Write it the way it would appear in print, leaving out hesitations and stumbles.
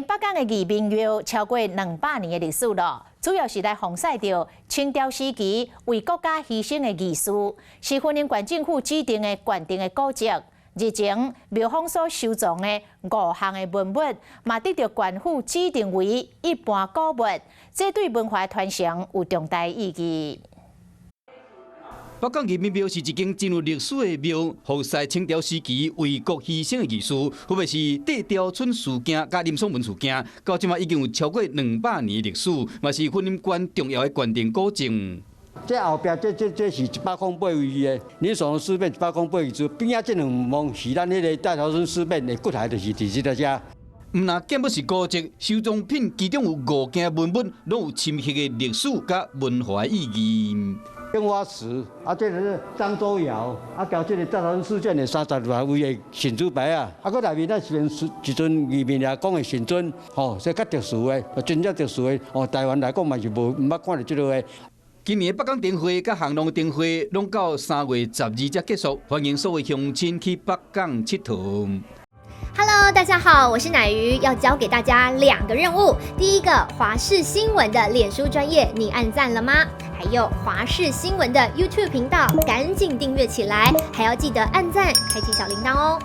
林北港的義民廟超過200年的歷史囉，主要是來奉祀著清朝時期為國家犧牲的義士，是雲林縣政府指定的縣定的古蹟。日前廟方所收藏的五項的文物，嘛得著縣府指定為一般古物，這對文化傳承有重大意義。北港義民廟是一間真有歷史的廟，奉祀清朝時期為國犧牲的義士，特別是戴潮春事件佮林爽文事件，到這馬已經有超過200年歷史，嘛是雲林縣重要的縣定古蹟。這後壁這是108位的林爽文事變108位處，邊仔這兩門是咱彼个戴潮春事變的骨骸，就是佇這个遮。毋但建物是古蹟，收藏品其中有五件文物，攏有深刻的歷史佮文化意義。青花瓷，啊，這个是漳州窯，啊，交這个戴潮春事件的36位的神主牌啊，啊，閣內面咱是一尊義民爺公的神尊，吼，這較特殊的，真正特殊的，哦，台灣來講嘛是無毋捌看著這個的。今年北港燈會佮烘籠燈會攏到3月12才結束，歡迎所有鄉親去北港𨑨迌。 Hello，大家好，我是奶魚，要交給大家兩個任務。第一個，華視新聞的臉書專頁，你按讚了嗎？還有華視新聞的 YouTube 頻道，趕緊訂閱起來，還要記得按讚，開啟小鈴鐺哦。